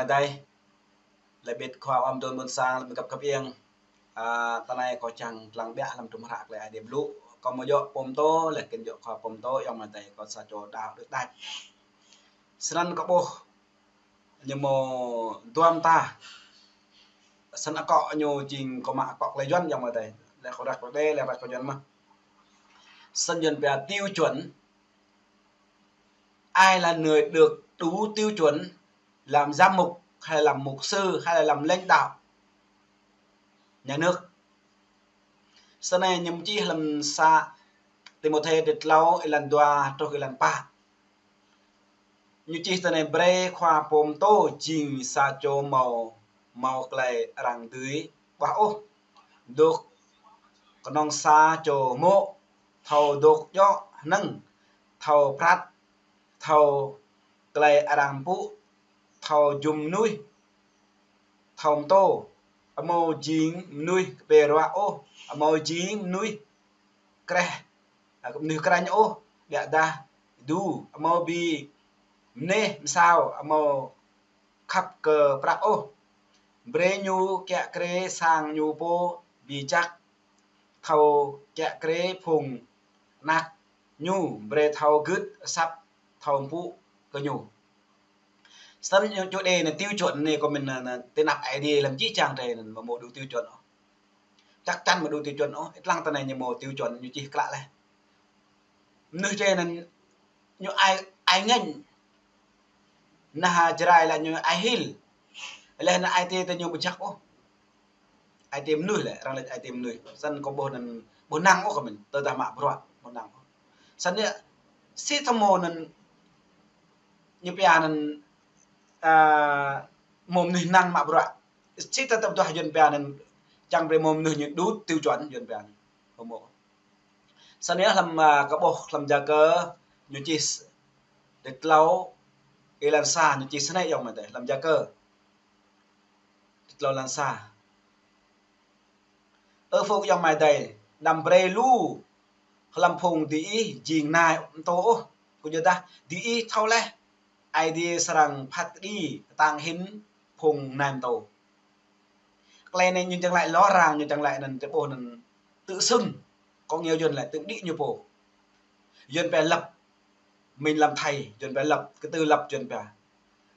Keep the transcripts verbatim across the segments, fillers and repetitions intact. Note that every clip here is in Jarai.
Adai, lĕ ƀiă khua ƀôn sang, lĕ găp găp iăng. A, tơ anai kâo čang lăng ƀiă lăm tơlơi hră klei Aê Diê blŭ. Kâo mơ̆ djơ̆ pô pơtô, lĕ kơ djơ̆ khua pô pơtô, ayŏng amai adơi, kâo sa čô đaŏ đôč đač. Snăn kâo ƀuh ñu mơ̆ dua mta. Snăn akŏ ñu jing kâo mă akŏ klei Yuăn, ayŏng amai adơi. Lĕ kâo răk klei Êđê, lĕ răk klei Yuăn mơh. Snăn Yuăn pia tiêu chuẩn. Ai là người được đủ tiêu chuẩn làm giám mục hay là làm mục sư hay là làm lãnh đạo nhà nước? Snăn ñu čih lăm sa Timôthê dua, êlan dua truh êlan pă. Ñu čih tơ anai: Brei khua pô pơtô jing sa čô mâo, mâo klei arăng dưi ƀuah ôh. Dôk kơnơ̆ng sa čô mô̆, thâo dôk djŏ hnơ̆ng, thâo prat, thâo klei arăng pŭ, thâo jum mơnuih, thâo pơtô, amâo jing mơnuih kpĕ ruă ôh, amâo jing mơnuih kreh, a, mơnuih kranh ôh, ƀiădah dŭ, amâo bi mneh msao, amâo khăp kơ prăk ôh. Brei ñu kiă kriê sang ñu pô bi čăk, thâo kiă kriê phung anak ñu, brei thâo gưt asăp, thâo mpŭ kơ ñu. Snăn ñu čô đê anai tiêu chuẩn anai kâo mĭn anai, anai, tơ anăp Aê Diê lăm jih jang drei anai mơ̆ mâo đủ tiêu chuẩn ôh. Chắc chắn mơ̆ đủ tiêu chuẩn ôh. Ih lăng tơ anai ñu mâo tiêu chuẩn ñu čih klă leh. Mơnuih drei anai ñu ai, ai ngêñ. Nah, Jrai lĕ ñu ai hil. Leh anŭn ai tiê tơ ñu ƀu jăk ôh. Ai tiê mơnuih lĕ, arăng laĭ ai tiê mơnuih. Snăn kâo ƀuh anŭn, ƀu năng ôh kơ mĭn, tơdah mă bruă, ƀu năng ôh. Snăn yơh, sĭt tơmô anŭn ñu pia anŭn, a, mâo mơnuih năng mă bruă. Sĭt tơdah Yuăn pia anŭn, čang brei mâo mơnuih ñu đủ tiêu chuẩn Yuăn pia anŭn. Ƀu mâo. Snăn yơh lăm, a, kâo ƀuh lăm Yakơ, ñu čih s-, dua tlâo, êlan sa, ñu čih snei ayŏng amai adơi, lăm Yakơ. Dua tlâo êlan sa. Ơ phung ayŏng amai adơi, đăm brei lu hlăm phung diih jing nai pơtô ôh, kơyuadah diih thâo leh, Aê Diê srăng phat kơđi kơtang hĭn phung nai pơtô. Klei anai ñu čang laĭ lŏ arăng, ñu čang laĭ anŭn tơƀuh anŭn tự xưng, có nghĩa Yuăn laĭ tự đĭ ñu pô. Yuăn pia lập, mình làm thầy, Yuăn pia lập, cái từ lập Yuăn pia.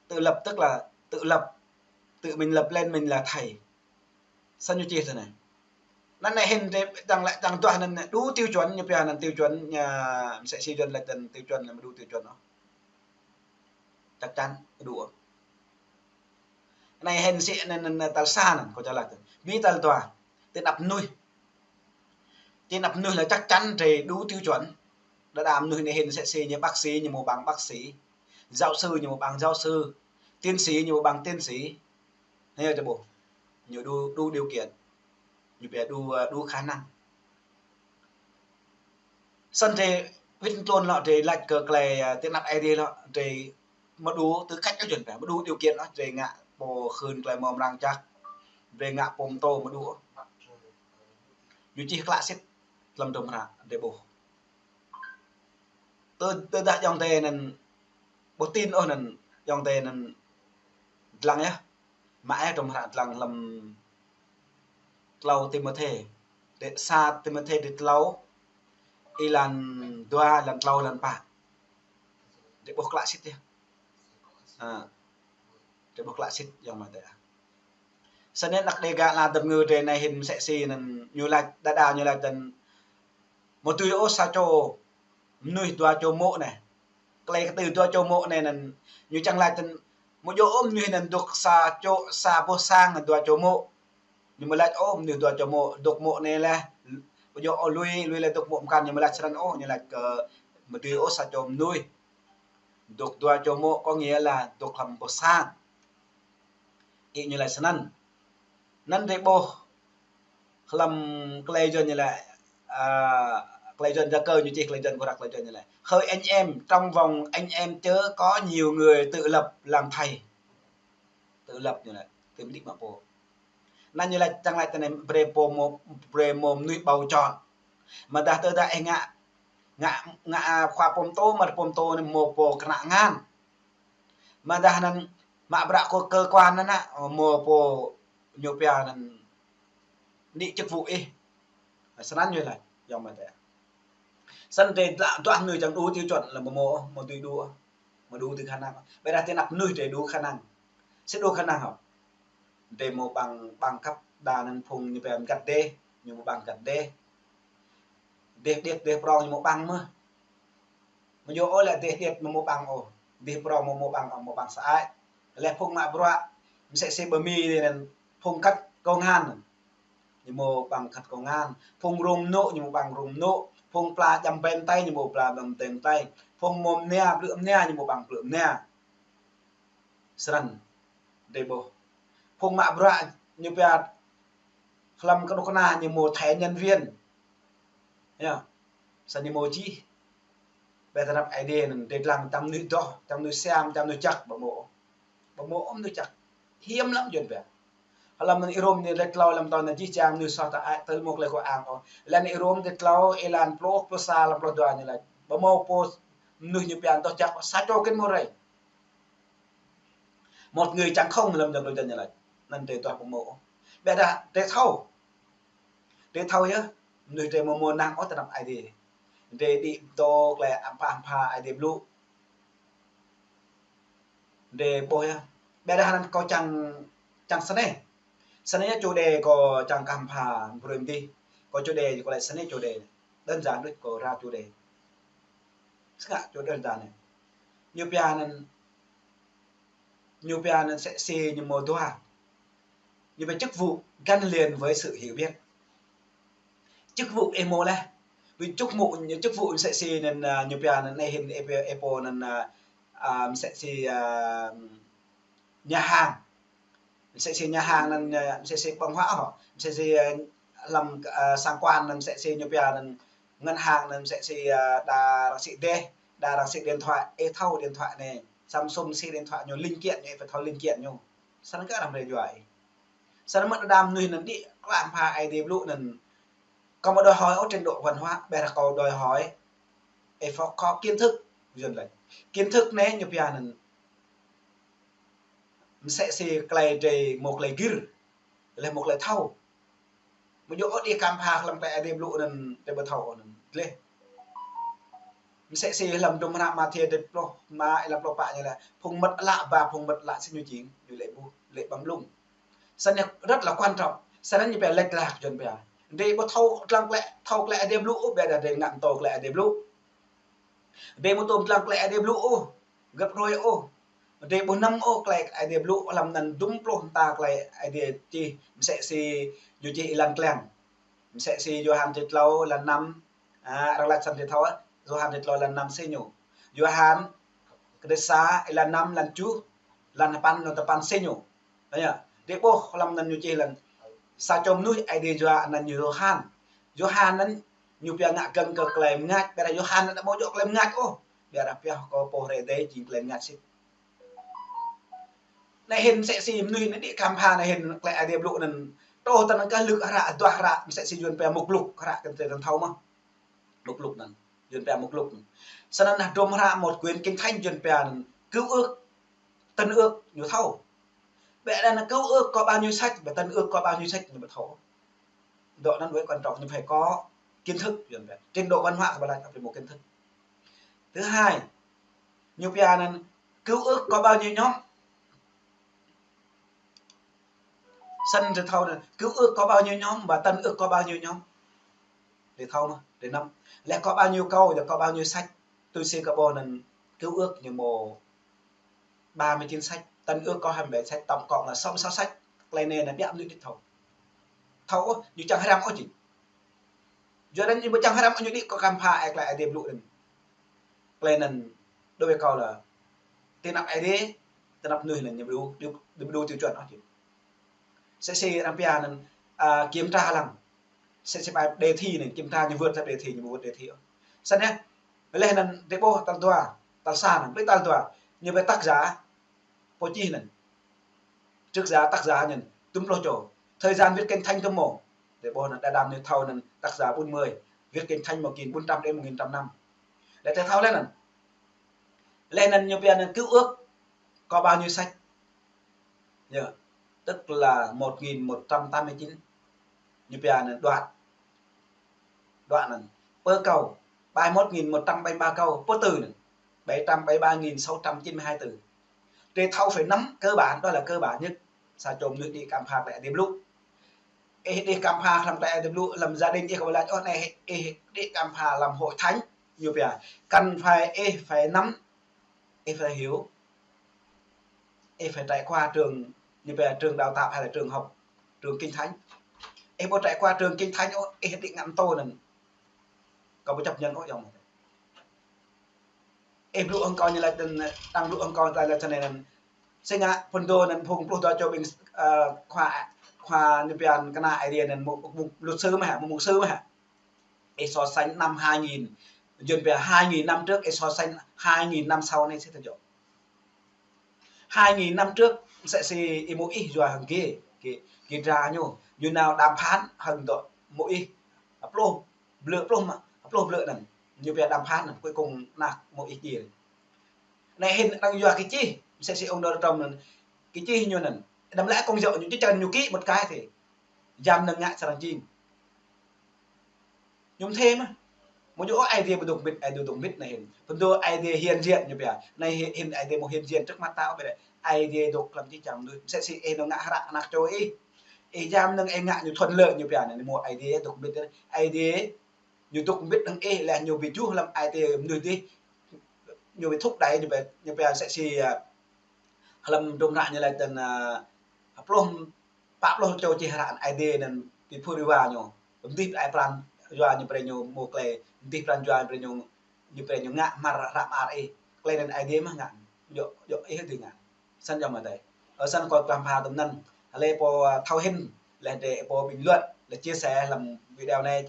Tự lập tức là tự lập, tự mình lập lên mình là thầy. Snăn ñu čih tơ anai. Anŭn anai hĭn drei čang laĭ čang duah anŭn đủ tiêu chuẩn ñu pia anŭn tiêu chuẩn ñu, msĕ si Yuăn laĭ tơ anŭn tiêu chuẩn anŭn mơ̆ đủ tiêu chuẩn ôh. Chắc chắn đủ. Anai hĭn sĭ anŭn, anŭn, anŭn tal sa anŭn, kâo čang laĭ tơ anŭn. Bi tal dua, tơ anăp mơnuih. Tơ anăp mơnuih lĕ chắc chắn drei đủ tiêu chuẩn. Đa đa mơnuih anai hĭn msĕ si ñu bác sĩ, ñu mâo bằng bác sĩ. Giáo sư, ñu mâo bằng giáo sư. Tiến sĩ, ñu mâo bằng tiến sĩ. Anai yơh drei ƀuh. Ñu đủ, đủ điều kiện. Ñu pia đủ, a, đủ khả năng. Snăn drei wĭt tluôn lŏ drei lač kơ klei, a, tơ anăp Aê Diê lŏ drei mơ̆ đủ tư cách ôh Yuăn pia, mơ̆ đủ điều kiện ôh drei ngă pô hưn klei mơ̆ng mrang jăk, drei ngă pô pơtô mơ̆ đủ ôh. Ñu čih klă sĭt lăm tơlơi hră drei ƀuh. Tơ, tơdah ayŏng adơi anŭn ƀu tin ôh anŭn, ayŏng adơi anŭn dlăng yơh. Mă yơh tơlơi hră dlăng lăm tlâo Timôthê. Dêh sa Timôthê dêh tlâo, êlan dua, êlan tlâo, êlan pă. Drei ƀuh klă sĭt yơh. A, drei ƀuh klă sĭt ayŏng amai adơi. Snăn anăk Đêga ala dăp ngư drei anai hĭn msĕ si anŭn ñu lač, đa đa ñu lač tơ anŭn mơ̆ dưi ôh sa čô mơnuih dua čô mô̆ anai. Klei kơ tơ dua čô mô̆ anai anŭn ñu čang lač tơ anŭn mơ̆ djơ̆ ôh mơnuih anŭn dôk sa čô, sa boh sang dua čô mô̆. Ñu mơ̆ lač ôh mơnuih dua čô mô̆, dôk mô̆ anai leh, ƀu djơ̆ ôh lui, lui leh dôk mô̆ mơkăn, ñu mơ̆ lač snăn ôh, ñu lač kơ mơ̆ dưi ôh sa čô mơnuih dôk dua čô mô̆, có nghĩa là dôk hlăm boh sang. Ih ñu lač snăn. Anŭn drei ƀuh hlăm klei Yuăn ñu lač, a, klei Yuăn Yakơ ñu čih klei Yuăn kơ răk klei Yuăn ñu lač. Hỡi anh em, trong vòng anh em chớ có nhiều người tự lập làm thầy. Tự lập ñu lač, tơm đĭ mă pô. Anŭn ñu lač čang lač tơ anai brei pô mâo, brei mâo mơnuih bầu chọn. Mơ̆ dah tơdah ih ngă, ngă, ngă, a, khua pơtô, mă pơtô anai mâo pô kơnă ngăn. Mơ̆ dah anŭn Mă bruă kơ cơ quan anŭn, ơ, mơ̆ pô ñu pia anŭn nik chức vụ ih. Snăn ñu laĭ, yơh mơ̆ tĕ. Snăn tĕ dua, dua mơnuih čang đủ tiêu chuẩn lĕ mơ̆ mơ̆, mơ̆ dưi đủ, mơ̆ đủ thứ khả năng. Ƀiădah tĕ anăp mơnuih tĕ đủ khả năng. Sĭt đủ khả năng hŏ. Tĕ mơ̆ ƀăng, ƀăng khăp đa anŭn phung ñu pia găt dêh, ñu mơ̆ ƀăng găt dêh. Dêh điêt, dêh prong ñu mơ̆ ƀăng mơ̆. Mơ̆ yơh ôh lĕ dêh điêt mơ̆ mơ̆ ƀăng ôh. Dêh prong mơ̆ mơ̆ ƀăng ôh, mơ̆ ƀăng sơăi. Lĕ phung mă bruă, msĕ si bơmi anŭn phung khăt công an. Ñu mơ̆ ƀăng khăt công an. Phung rŭng mơnŭ, ñu mơ̆ ƀăng rŭng mơnŭ. Phung pla djăm ƀem tơi, ñu mơ̆ pla djăm ƀem tơi. Phung mơ̆ mơnia, blư̆ mơnia, ñu mơ̆ ƀăng blư̆ mơnia. Snăn, tĕ ƀuh. Phung mă bruă ñu pia hlăm kơnuk kơna ñu mơ̆ thẻ nhân viên. Yơh. Snăn ñu mơ̆ čih. Ƀiădah tơ anăp Aê Diê anŭn tĕ lăng čang mơnuih dŏ, čang mơnuih siam, čang mơnuih jăk ƀu mơ̆. Ƀu mơ̆ mơnuih jăk. Hiam lăm Yuăn pia. Hlăm anŭn Y-Rôm ñu laĭ tlâo lăm tơl anŭn jih jang mơnuih soh tơ ai tơ mơ̆ klei kơ ang ôh. Lĕ anŭn Y-Rôm tĕ tlâo, êlan pluh, pluh sa, lăm pluh dua ñu laĭ. Ƀu mơ̆ pô mơnuih ñu pia dŏ jăk, sa čô kĕn mơ̆ rai. Một người chẳng không lăm dŏ dŏ ñu laĭ. Anŭn tĕ tuah ƀu mơ̆. Ƀiădah tĕ thâo. Tĕ thâo yơh. Mơnuih tĕ mơ̆ mơ̆ năng ôh tơ anăp Aê Diê. Tĕ đĭ dŏ klei ampa ampa Aê Diê blŭ. Tĕ ƀuh yơh. Ƀiădah anŭn kâo čang, čang snei. Snei yơh chủ đề kâo čang kơ ampa brơi mơ̆n tih. Kâo chủ đề kâo laĭ snei chủ đề. Đơn giản đôč kâo rao chủ đề. Snăn kơ chủ đơn giản anai. Ñu pia anŭn, ñu pia anŭn msĕ si ñu mơ̆ dua. Ñu pia chức vụ gắn liền với sự hiểu biết. Chức vụ ih mơ̆ lĕ. Vì chức vụ, ñu chức vụ msĕ si anŭn, ơ, ñu pia anŭn anai hĭn ê pô, ê pô anŭn, ơ, ơ, msĕ si, ơ, nhà hàng. Msĕ si nhà hàng anŭn, ơ, msĕ si ƀơ̆ng huă hŏ. Msĕ si, ơ, hlăm, ơ, sang quan anŭn msĕ si ñu pia anŭn ngân hàng anŭn msĕ si, ơ, đa răng sĭ dêh, đa răng sĭ điện thoại, ê thâo điện thoại anai. Samsung si điện thoại ñu linh kiện ñu, ê pơthâo linh kiện ñu. Snăn kơ arăng brơi juă. Snăn mơ̆ đa mơnuih anŭn đĭ klă ampa Aê Diê blŭ anŭn. Kâo mơ̆ đòi hỏi ôh trình độ văn hóa, ƀiădah kâo đòi hỏi. Ê pho kơ kiến thức, Yuăn laĭ. Kiến thức anai ñu pia anŭn. Msĕ si klei drei mơ̆ klei gir. Lĕ mơ̆ klei thâo. Mơ̆ yơh ôh đĭ kơ ampa hlăm klei Aê Diê blŭ anŭn tĕ ƀu thâo anŭn. Lĕ. Msĕ si hlăm hdruôm hră Mathiơ tĕ pluh, mă êlan pluh pă ñu laĭ. Phung mơ̆t ală ba, phung mơ̆t ală si ñu jing. Ñu lĕ ƀuh, lĕ ƀăng blung. Snăn rất là quan trọng. Snăn ñu pia lĕ lăk Yuăn pia. Drei ƀu thâo lăng klei, thâo klei Aê Diê blŭ, ƀiădah drei ngă tơ klei Aê Diê blŭ. Drei mơ̆ tŭm lăng klei Aê Diê blŭ ôh, găp roi ôh. Drei ƀu năm ôh klei Aê Diê blŭ hlăm anŭn dŭm pluh mta klei Aê Diê čih msĕ si ñu čih êlan kleng. Msĕ si Yôhan čih tlâo êlan năm, a, arăng laĭ snăn drei thâo, Yôhan čih tlâo êlan năm si ñu. Yôhan, kơđi sa, êlan năm, êlan tơjuh, êlan sapăn, anŭn tơpăn si ñu. Tơña, drei ƀuh hlăm anŭn ñu čih lăng. Sa čô mơnuih Aê Diê yua anăn ñu Yôhan. Yôhan anŭn ñu pia ngă gơ̆ng kơ klei mơngač, ƀiădah Yôhan anŭn ƀu djơ̆ klei mơngač ôh. Ƀiădah pioh kơ pô hrơi adai jing klei mơngač sĭt. Anai hĭn msĕ si mơnuih anai đĭ kơ ampa anai hĭn klei Aê Diê blŭ anŭn. Truh tơ anŭn kơ lŭk hră, dua hră, msĕ si Yuăn pia mục lục, hră kơ drei thâo mơ̆. Mục lục anŭn. Yuăn pia mục lục anŭn. Snăn hdruôm hră một quyển Kinh Thánh Yuăn pia anŭn. Cựu ước, Tân ước, ñu thâo. Ƀiădah anŭn Cựu ước có bao nhiêu sách và Tân ước có bao nhiêu sách ñu ƀu thâo. Dŏ anŭn với quan trọng ñu phải có kiến thức, Yuăn pia. Trình độ văn hóa kơ ƀă lač, phải một kiến thức. Thứ hai, ñu pia anŭn Cựu ước có bao nhiêu nhóm? Snăn drei thâo anŭn, Cựu ước có bao nhiêu nhóm và Tân ước có bao nhiêu nhóm? Drei thâo mơ̆, drei năm. Lĕ có bao nhiêu câu, lĕ có bao nhiêu sách? Tui si kơ ƀuh anŭn Cựu ước ñu mơ̆ ba mươi chín sách, Tân ước có hai mươi bảy sách, tổng cộng là sáu mươi sáu sách. Klei anai anŭn biă mơnuih đĭ thâo. Thâo ôh, ñu čang hrăm ôh jing. Yua anŭn ñu ƀu čang hrăm ôh ñu đĭ kơ ampa ê klei Aê Diê blŭ anŭn. Klei anŭn đối với kâo là tơ anăp Aê Diê, tơ anăp mơnuih anŭn ñu ƀu đủ, ñu ƀu đủ tiêu chuẩn ôh jing. Msĕ si arăng pia anŭn, a, kiểm tra lăng. Msĕ si bài đề thi anŭn, kiểm tra ñu vượt ra đề thi, ñu ƀu vượt đề thi ôh. Snăn yơh. Lĕ anŭn drei ƀuh tal dua, tal sa anŭn, ƀơi tal dua. Ñu ƀơi tác giả, pô čih anŭn. Trước giả, tác giả anŭn, dŭm pluh čô. Thời gian viết Kinh Thánh tŭm mơ̆. Drei ƀuh anŭn đa đam ñu thâo anŭn tác giả bốn mươi. Viết Kinh Thánh một nghìn bốn trăm đến một nghìn một trăm năm. Lĕ drei thâo lĕ anŭn. Lĕ anŭn ñu pia anŭn Cựu ước có bao nhiêu sách? Yơh, tức là một nghìn một trăm tám mươi chín. Ñu pia anŭn đoạn. Đoạn anŭn. Pơ câu, bài một nghìn một trăm bảy mươi ba câu, pơ từ anŭn. Bảy trăm bảy mươi ba nghìn sáu trăm chín mươi hai từ. Drei thâo phải nắm cơ bản, đó là cơ bản nhất. Sa čô mơnuih đĭ kăm pha tơlơi Aê Diê blŭ. Ih đĭ kăm pha hlăm tơlơi Aê Diê blŭ, hlăm gia đình ih kơ ƀu laĭ ôh, anai ih đĭ kăm pha hlăm hội thánh, ñu pia. Cần phải, ih phải nắm, ih phải hiểu. Ih phải trải qua trường, ñu pia trường đào tạo hay là trường học, trường kinh thánh. Ih ƀu trải qua trường kinh thánh ôh, ih đĭ ngă pơtô anŭn. Kâo ƀu chấp nhận ôh yơh. Ih blŭ hăng kâo ñu laĭ anŭn, đang blŭ hăng kâo ta laĭ tui anai anŭn. Sĭt ngă phŭn dô anŭn phung pluh dua čô ƀing, ơ, khua, khua ñu pia kơna Aê Diê anŭn mơ̆ng, mơ̆ng luật sư mơ̆ hă, mơ̆ng mục sư mơ̆ hă. Ih so sánh năm hai nghìn, Yuan pia hai nghìn năm trước, ih so sánh hai nghìn năm sau anai sĭt tơjuh. Hai nghìn năm trước, mơsĕ si Y-Môis yua hăng gih, gih, gih dra ñu, ñu nao đàm phán hăng dŏ Y-Môis. Pluh blư̆, pluh mă, pluh blư̆ anŭn. Ñu pia đàm phán anŭn, cuối cùng ană Y-Môis djiê. Anai hĭn đang yua kơ čih, mơsĕ si ông Donald Trump anŭn, kơ čih ñu anŭn. Đăm lĕ kông yŏ ñu čih čăn ñu ký một cái thì. Jam năng ngă srăng jing. Ñu mơ̆n thê mơ̆. Mơ̆ ñu ôh Aê Diê ƀu dŏ mĭt, Aê Diê dŏ mĭt anai hĭn. Phŭn dô Aê Diê hiện diện ñu pia. Anai hĭn, hĭn Aê Diê mơ̆ hiện diện trước mặt ta ƀĕ. Aê Diê dŏ hlăm čih čăm mơnuih. Mơsĕ si ih nao ngă hră ană čô ih. Ih jam năng ih ngă ñu thuận lợi ñu pia. Anai mơ̆ Aê Diê dŏ mĭt. Aê Diê ñu dŏ mĭt năng ih lĕ ñu ƀu juh hlăm ai tiê mơnuih dih. Ñu ƀu thúc đẩy ñu pia, ñu pia mơsĕ si, ơ, hlăm dŏ hră ñu laĭ tơ̆n, ơ, pluh pă pluh čô čih hră Aê Diê anŭn ƀu phư̆ rơwa ñu. Mơdih ai pran jua ñu brơi ñu mơ̆ klei, mơdih pran jua ñu brơi ñu, ñu brơi ñu ngă hmar hră mơar ih. Klei anŭn Aê Diê mơ̆ ngă. Yŏ, yŏ ih dih ngă. Snăn yơh mơ̆ adơi. Ơ, snăn kâo klam pha tơm anŭn. Hlơi pô, ơ, thâo hĭn, lĕ drei pô bình luận, lĕ chia sẻ hlăm video anai.